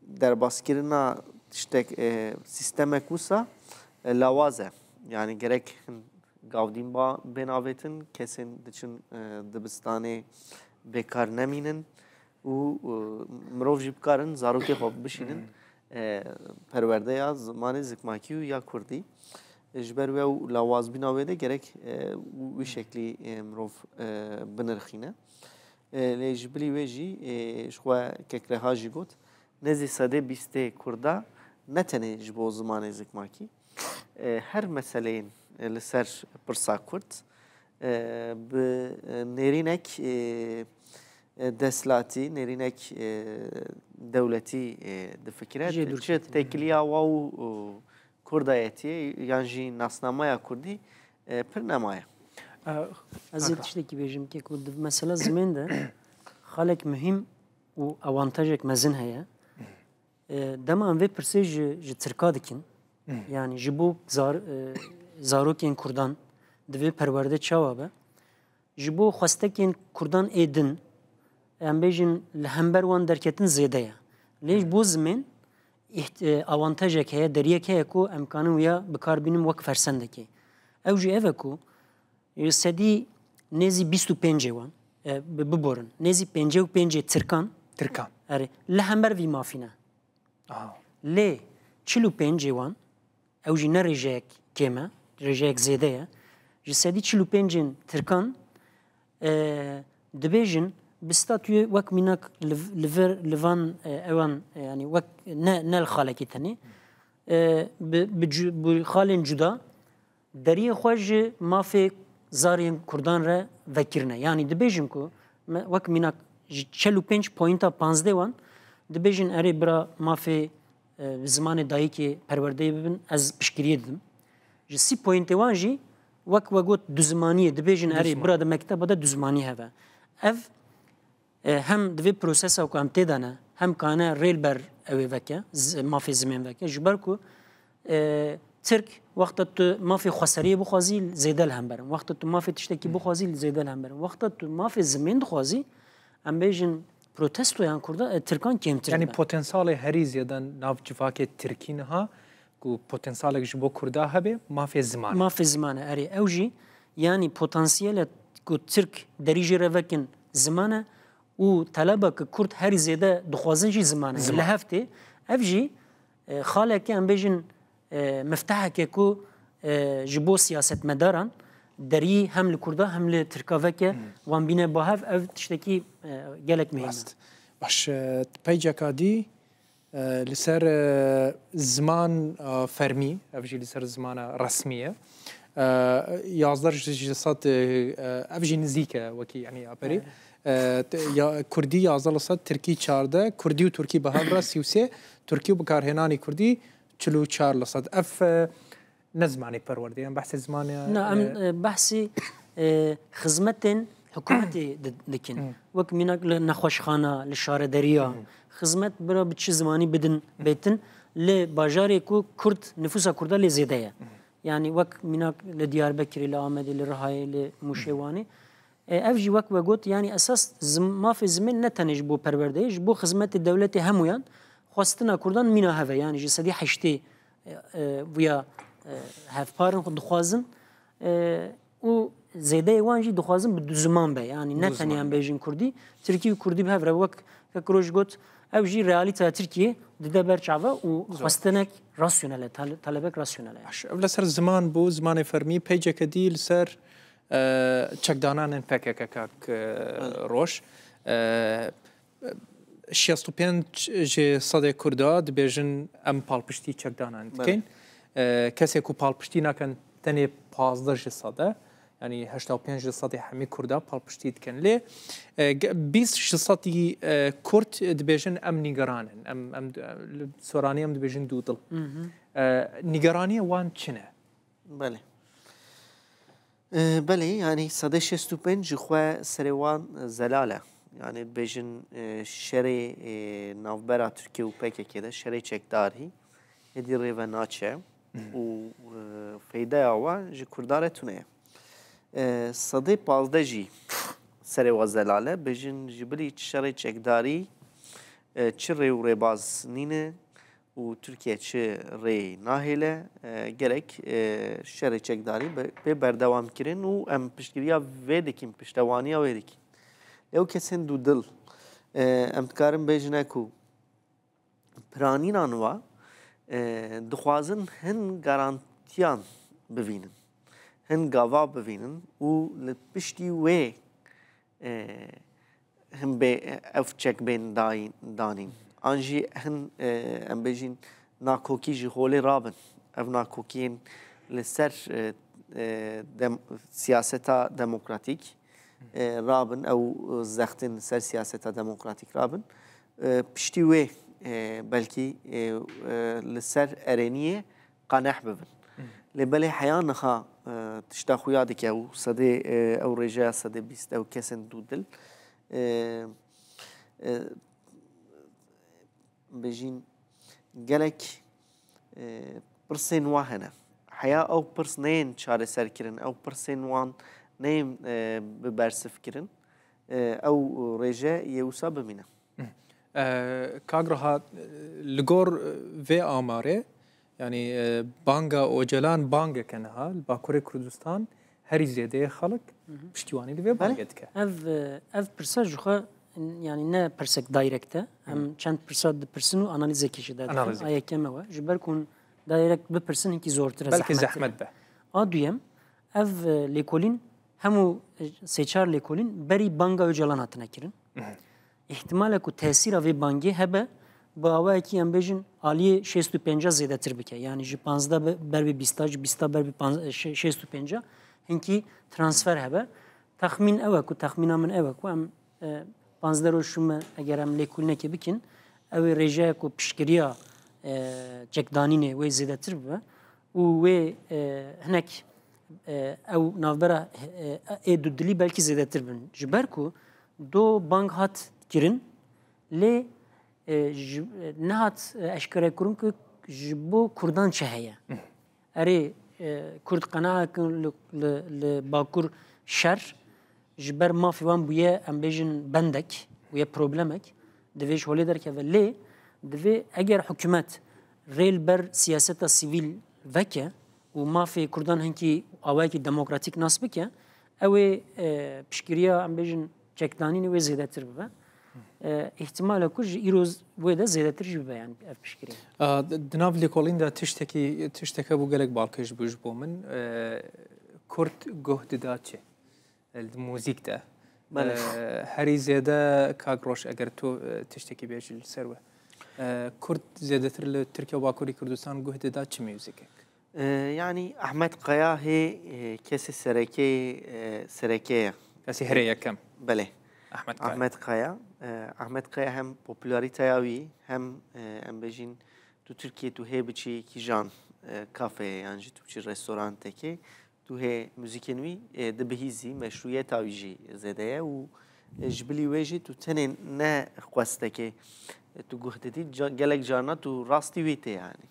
derbaskirina tiştek, e, sîstemek wisa, e, lawaz e. Yani gerek hin gavdîn ba bên avêtin, kesên diçin, e, dibistanê bêkar nemînin û, e, mirov jî bikarin zarokê xwe bişînin, Hmm. e, perwerdeya zimanê zikmakî û ya kurdî. E, ji ber wê û lawazbîna wê de gerek, e, wî şeklî, e, mirov, e, binirxîne. E, lê ji bilî wê jî, e, ji xwe Kekreha jî got, nêzî sedê bîstê Kurda ne tenê ji bo zimanê zikmakî, e, her meseleyên, e, li ser pirsa Kurd, e, bi, e, nêrînek, e, e, desthilatî, nêrînek, e, dewletî, e, difikire. Jê dûr Çi ketin. têkiliya wa û, û Kurdayetiyê yan jî nasnameya Kurdî, e, pir nemaye. E, Ez ê Akra. tiştekî bêjim ke ku di mesela zimên de xalek muhîm û awantajek mezin heye. E, dema em vê pirsê ji, ji Tirka dikin, Hmm. yani ji bo zar-, e, zarokên Kurdan divê perwerde çawa be? Ji bo xwestekên Kurdan ê din, em bêjin li hember wan derketin zêde ye. Lê ji bo zimên îht-, e, awantajek heye, deriyek heye ku em kanin wiya bi kar bînin wek fersendekê. Ew jî ev e ku, e, sedî nêzî bîst û pêncê wan, e, bi-, biborin, nêzî pêncî û pêncê Tirkan, Tirkan. Erê, li hember vî mafî ne. Aha. Lê çil û pêncê wan, ew jî ne rêjeyek kêm e, rêjeyek zêde ye. Ji sedî çil û pêncên Tirkan, e, dibêjin, bi statuyê wek mînak li, li vir, li van, e, ewan, e, yani wek ne, ne li xalekî tenê, e, bi, bi cu-, bi xalên cuda, deriyê xwe ji mafê zarên Kurdan re vekirine. Yanî dibêjin ku me, wek mînak ji çil û pênc poyînta panzdeh wan dibêjin erê bira mafê, e, bi zimanê dayikê perwerdeyê bibin, ez piştgiriyê didim. Ji sî poyîntê wan jî wek we got duzimaniyê dibêjin erê Duziman. bira di mekteba de duzimanî hebe. Ev E, hem di vê prosesa ku em tê de ne, hem kane rê li ber ew ê veke, z-, mafê zimên veke. Ji ber ku, e, Tirk wexta tu mafê xweseriyê bixwazî, zêde li hember in. Wexta tu mafê tiştekî Hmm. bixwazî, zêde li hember in. Wexta tu mafê zimên dixwazî, em bêjin protestoyan Kurda, e, Tirkan kêmtir Yani dibe. Potansalê herî zêde nav civakê Tirkî niha ku potansalek ji bo Kurda hebe, mafê ziman e. Mafê ziman e, erê. Ew jî, yanî potansiyele ku Tirk derî jê re vekin ziman e û teleba ku Kurd herî zêde dixwazin jî ziman e. Ziman. Li hev tê. Ev jî, e, xaleke em bêjin, e, mifteheke ku, e, ji bo siyasetmedaran derî hem li Kurda hem li Tirka veke, Hmm. wan bîne ba hev, ev tiştekî, e, gelek muhîm e. Rast. Baş, e, peyceka dî, E, li ser, e, ziman, e, fermî, ev jî li ser zimana resmî ye. E, yazdeh ji sed, e, ev jî nizîk e, wekî, yanî, aperî. Evet. E, te-, ya, Kurdî yazdeh li sed, Tirkî çardeh, Kurdî û Tirkî bi hev re sî û sê, Tirkî û bikarhênanî Kurdî çil û çar li sed. Ev, e, Ne zimanê perwerdê, em behsê zimanê, Na, em, e, e, behsî, e, xizmetên hikûmetê di-, dikin. Wek mînak li nexweşxana, li şarederiya, xizmet bira bi çi zimanî bidin bêtin, li bajarê ku Kurd, nifûsa Kurda lê zêde ye. Yanî wek mînak li Diyarbekirê, li Amedê, li Rihayê, li Mûşê Wanê. E, ev jî wek we got, yanî esas zim-, mafê zimên ne tenê ji bo perwerdeyê, ji bo xizmetê dewletê hemûyan xwestina Kurdan mîna hev e. Yanî ji sedî heştê, e, e, vûya, e, hevpar in xwe dixwazin, e, û zêdeyê wan jî dixwazin bi du ziman be. Yanî ne Du tenê ziman em be. bêjin Kurdî, Tirkî û Kurdî bi hev re. Wek kek Roj got, ew jî realîteya Tirkiyê dide ber çava û Zor. xwestinek rasyonel e, tale-, talebek rasyonel e. Baş, ev li ser ziman bû, zimanê fermî, peyceke dî li ser, e, çekdananên P K K kak, e, Belê. Roj. E, şêst û pênc ji sedê Kurda dibêjin em palpiştî çekdanan Belê. dikin. E, kesê ku palpiştî nakin tenê pazdeh ji sed e. Yanî heşta û pênc ji sedê hemî Kurda palpiştî dikin. Lê, e, ge-, bîst ji sedî, e, Kurd dibêjin em nîgeran in. Em, em, li soranî em dibêjin dûdil. E, nîgeraniyê wan çi ne? Belê. E, belê, yanî sedê şêst û pênc ji xwe serê wan zelal e. Yanî dibêjin, e, şerê, e, navbera Tirkiye û P K K de şerê çekdarî êdî rê ve naçe û, e, feydeya wan ji Kurdan re tune ye. E, sedê pazdeh jî serê wan zelal e. Bêjin ji bilî şerê çekdarî, e, çi rê û rêbaz nîne û Tirkiye çi rêyê nahêle, e, gerek, e, şerê çekdarî be, pê berdewam kirin û em piştgiriya vê dikin, piştewaniya wê dikin. Ew kesên dûdil, e, em dikarin bêjine ku piranîna nû, e, dixwazin hin garantiyan bivînin, hin gava bivînin û li piştî wê, e, hin bê, ev çek bên dayîn, danîn. An jî hin, e, em bêjin nakokî ji holê rabin. Ev nakokiyên li ser, e, e, dem-, siyaseta demokratîk, e, rabin, ew zextên li ser siyaseta demokratîk rabin. E, piştî wê, e, belkî, e, e, li ser erêniyê qaneh bibin. Lê belê heya niha, e, tişta xuya dike û sedê, e, ew rêjeya sedê bîst ew kesên dûdil, e, e, bêjîn gelek, e, pirsên wa hene. Heya ew pirs neyên çareser kirin, ew pirsên wan neyên, e, bi bersiv kirin, e, ew rêje yê wisa bimîne. E, Kak Reha, li gor, e, vê amarê, yanî, e, banga Ocalan bangeke niha li Bakurê Kurdistan herî zêdeyê xelk piştîwanî li vê Belê. bangê dike. Ev, e, ev pirsa ji xwe, yanî ne pirsek direct e. Em çend pirsa dipirsin û analîzekî ji de dikin. Analîzekî. A yekem ew e. Ji ber ku hûn direct bipirsin hinkî zortir e, Belkî zehmettir e. zehmet be. A duyem, ev, e, lêkolîn hemû, e, sê çar lêkolîn berî banga Ocalan hatine kirin. Îhtimale ku tesîra vê bangê hebe, bi awayekî em bêjin aliyê şêst û pênca zêdetir bike. Yanî ji panzdeh be-, ber bi bîsta, ji bîsta ber bi panz-, şê-, şêst û pênca hinkî transfer hebe. Texmîn ew e ku, texmîna min ew e ku em, e, panzdeh roj şûme eger em lêkolînekê bikin, ew ê rêjeya ku piştgiriya, e, çekdanînê wê zêdetir bibe û wê, e, hinek, e, ew navbera, e, ê dudilî belkî zêdetir bin. Ji ber ku do bang hat kirin, lê, e, ji, e, nehat, e, eşkerekirin ku ji bo Kurdan çi heye. Erê, e, Kurd qenaekin li, li, li Bakur şer ji ber mafê wan bûye, em bêjin bendek, bûye problemek, divê ji holê derkeve. Lê divê eger hikûmet rê li ber siyaseta sivîl veke û mafê Kurdan hinkî awayekî demokratîk nas bike, ew ê, e, piştgiriya, em bêjin, çekdanînê wê zêdetir bibe. E, îhtimal e ku ji îro wê de zêdetir jî bibe, yani ev piştgirî. A, di, di nav lêkolîn de tiştekî, tiştek hebû gelek balkêş bû ji bo min. E, Kurd guh dida çi? E, di muzîk de. Belê. E, herî zêde Kak Roj, eger tu, e, tiştekî bêjî li ser wê. E, Kurd zêdetir li Tirkiye û Bakurê Kurdistan guh dida çi muzîkek? E, yanî Ahmet Kaya hê, e, kesê serekê, e, sereke ye. Kesê herê yekem. Belê. Ahmet Kaya. Ahmet Kaya. E, Ahmet Kaya hem popularîteya wî hem, e, em bêjin tu Tirkiye tu hê biçî kîjan, e, kafeyê yan jî tu biçî restorantekê, tu hê muzîkên wî, e, dibihîzî, meşrûyeta wî jî zêde ye û, e, ji bilî wê jî tu tenê ne xwestekê, e, tu guh didî, ca-, gelek carna tu rastî wî tê, yanî.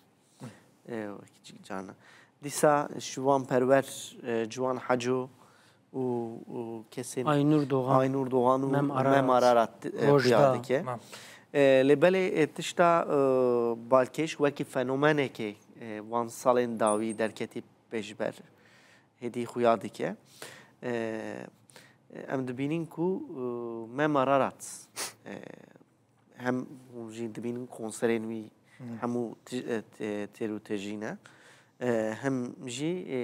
E, wekî carna. Dîsa Şivan Perwer, e, Ciwan Haco û, û kesên Aynur Doğan. Aynur Doğan û Mem Mem Ararat. Ararat, e, Rojda. Xuya dike. Mem. E, lê belê, e, tişta, e, balkêş wekî fenomenekê, e, van salên dawî derketî pêşber hêdî xuya dike. E, em dibînin ku, e, Mem Ararat, e, hem hûn jî dibînin konserên wî Hmm. hemû ti-, e, te-, têr û tejî ne. E, hem jî, e,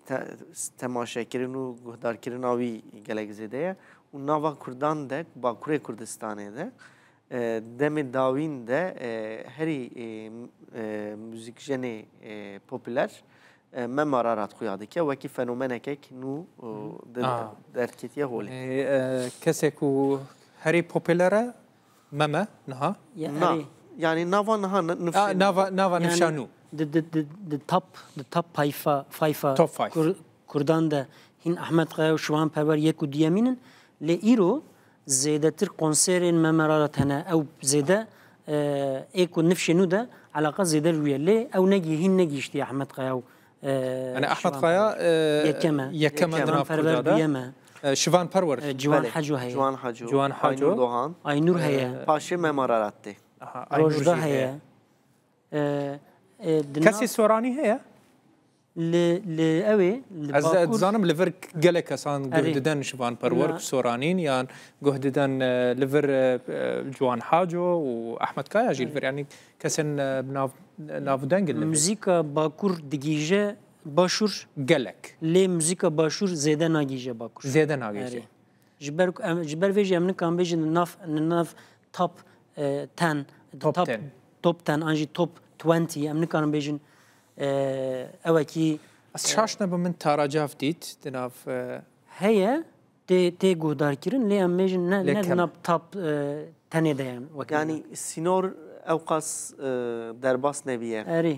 te-, temaşekirin û guhdarkirina wî gelek zêde ye. Û nava Kurdan de, Bakurê Kurdistanê de, e, demê dawîn de, e, herî, e, m-, e, muzîkjenê, e, popüler, e, Mem Ararat xuya dike, wekî fenomenekek nû, e, Hmm. de-, Ah. derketiye holê. E, e, kesê ku herî popüler e, Mem e niha? Ya, Na, erê. Yanî nava niha n-, nifşê Ah, nava, nava Yani, nifşa nû. di, di, di, di top, di top fayfa, fayfa Top five. Kur-, Kurdan de hîn Ahmet Kaya û Şivan Perwer yek û duyemîn in. Lê îro zêdetir konserên Mem Ararat hene. Ew zêde, e, ê ku nifşê nû de eleqa zêde li wî ye. Lê ew negî-, hîn negihîştiye Ahmet Kaya û, e, Yani Ahmet Şivan Kaya, Perwer. e, Yekem e. Yekem e Yekem. di nav Şivan Perwer Kurda de. duyem e. E, Şivan Perwer. E, Ciwan Belê. Haco heye. Ciwan Haco, Ciwan Haco. Aynur Doğan. Aynur E, heye. Paşê Mem Ararat tê. Aha, Aynur Rojda jî heye. heye. E, e, di Kesê nav Soranî heye? Li, li ew ê, li Ez, ez Bakur. dizanim li vir gelek kesan guh Erê. diden Şivan Perwer Na. ku Soranîn yan guh diden, e, li vir, e, e, Ciwan Haco û Ahmet Kaya jî li vir, Erê. yanî kesên, e, bi nav, navdeng in li vir. Muzîka Bakur digihîje Başûr, Gelek. lê muzîka Başûr zêde nagihîje Bakur. Zêde nagihîje. Erê. Ji ber ku em, ji ber vê jî em nikarin bêjin li nav, li nav top, e, ten, Top top, ten. top ten an jî top twenty, em nikarin bêjin, e, ewekî, Ez e, şaş nebim, min Tara Cav dît di nav, e, heye, tê, tê guhdarkirin, lê em bêjin ne, ne Lê di kem. nav top, e, tenê de ye, wek Yanî sînor ewqas, e, derbas nebiye. Erê.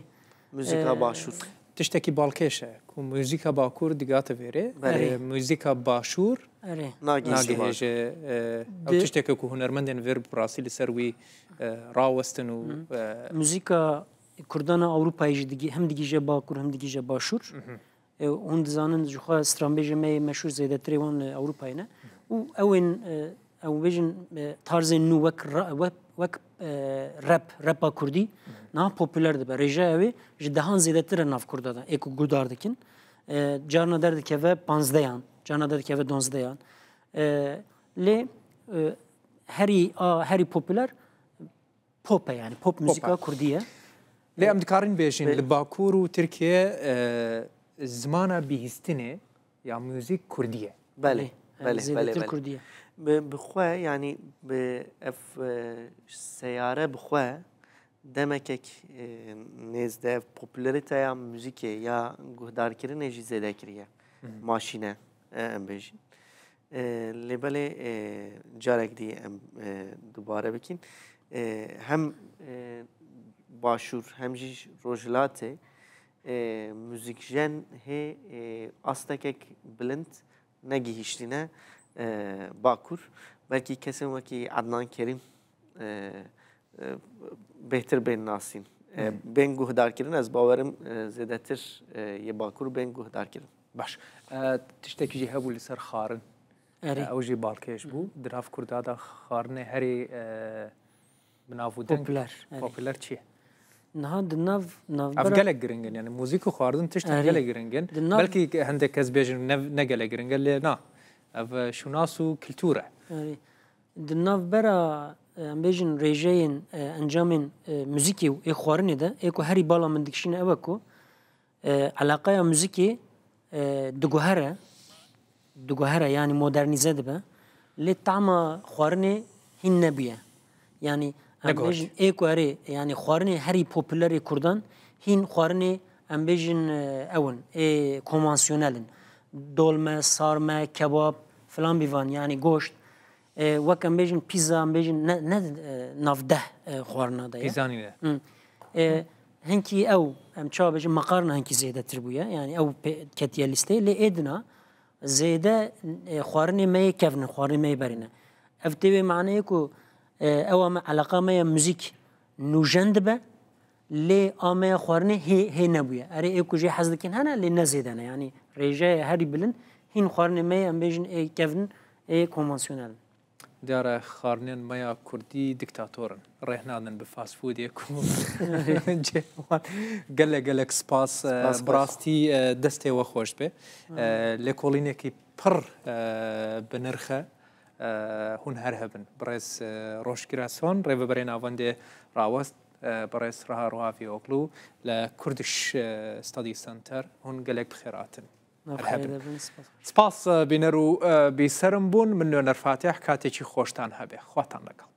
Muzîka E, Başûr. Tiştekî balkêş e ku muzîka Bakur digate vêrê, Belê. e, muzîka Başûr Erê. Nagihîje. nagihêje, e, ew Di- tişteke ku hunermendên vir bi rastî li ser wî, e, rawestin û, Hı. e, Muzîka Kurdana Ewropayê jî digî-, hem digihîje Bakur hem digihîje Başûr. Mhm. E, hûn dizanin ji xwe stranbêjê me yê meşhûr zêdetirê wan li Ewropayê ne. Û ew ên, e, ew bêjin, e, tarzên nû wek ra-, wek, wek, e, rap, rapa kurdî niha popüler dibe. Rêjeya wê ji dehan zêdetir e nav kurda de, ê ku guhdar dikin. E, carna derdikeve panzdeyan, carna derdikeve donzdeyan. E, lê, e, herî a, herî popüler pop e, yani pop Pop e. muzîka kurdî ye. Lê em dikarin bêjin, Bê- li Bakur û Tirkiye, e, zimana bihîstinê ya muzîk kurdî ye. Belê, Belê, belê, zêdetir belê, belê. kurdî ye. Bi, bi xwe, yani bi ev, e, seyare bi xwe demekek, e, nêzde popülariteya muzîkê ya guhdarkirinê jî zêde kiriye. Hı hı. Maşîne, e, em bêjin. E, lê belê, e, carek dî em, e, dubare bikin. E, hem, e, Başûr hem jî Rojhilatê, e, muzîkjen hê, e, astekek bilind negihîştîne, e, Bakur. Belkî kesên wekî Adnan Kerîm, e, e, bêhtir bên nasîn. E, Hı. bên guhdarkirin, ez bawerim, e, zêdetir, e, yê Bakur bên guhdarkirin. Baş. E, tiştekî jî hebû li ser xwarin. Erê. E, ew jî balkêş bû. Hı. Di nav Kurda de xwarinê herî, e, bi nav û deng Popüler, erê. popüler çi ye? Niha di nav, Ev navbera gelek giring in, yani muzîk û xwarin tiştek Erê. gelek giring in. Di nav Belkî hindek kes bêjin ne, ne gelek giring e, lê na. Ev, e, şûnas û kultur e. Erê. Di navbera, e, em bêjin rêjeyên, e, encamên, e, muzîkê û ê xwarinê de, ê ku herî bala min dikişîne ew e ku, e, eleqeya muzîkê, e, diguhere, diguhere, yanî modernîze dibe. Lê tama xwarinê hîn nebûye. Yanî em Neguherî. bêjin ê ku erê, yanî xwarinê herî popülerê Kurdan hîn xwarinê em bêjin, e, ew in, ê konvansiyonel in. Dolme, sarme, kebab, filan bîvan, yanî goşt. E, wek em bêjin pîza, em bêjin ne, ne, e, nav deh, e, xwarina de ye. Pîza nîne. Hı. E, hinkî ew, em çawa bêjin, meqarna hinkî zêdetir bûye. Yanî ew pê-, ketiye lîsteyê, lê êdina zêde, e, xwarinê me yê kevn in, xwarinê me yê berê ne. Ev tê wê maneyê ku, e, ewa me, eleqa me ya muzîk nûjen dibe, lê a me ya xwarinê hê, hê nebûye. Erê, ê ku jê hez dikin hene, lê ne zêde ne. Yanî rêjeya herî bilind hîn xwarinê me yê, em bêjin, ê kevn, ê konvansiyonel in. Diyar e, xwarinên me ya kurdî diktator in. Rêh nadin bi fast foodê ku cihê wan. Gelek gelek spas. E, Spas, bi spas. rastî, e, destê we xweş be. E, lêkolînekî pir, e, bi nirx e. E, hûn her hebin. Birêz, e, Roj Gireson, rêveberê navendê rawest, e, birêz Reha Ruhavîoglu li Kurdish, e, Study Center. Hûn gelek bi xêr hatin. Her hebin. Spas. Spas, e, bîner û, e, bîserim bûn. Min Nûner Fatih, katekî xweştan hebe. Xwatan legal.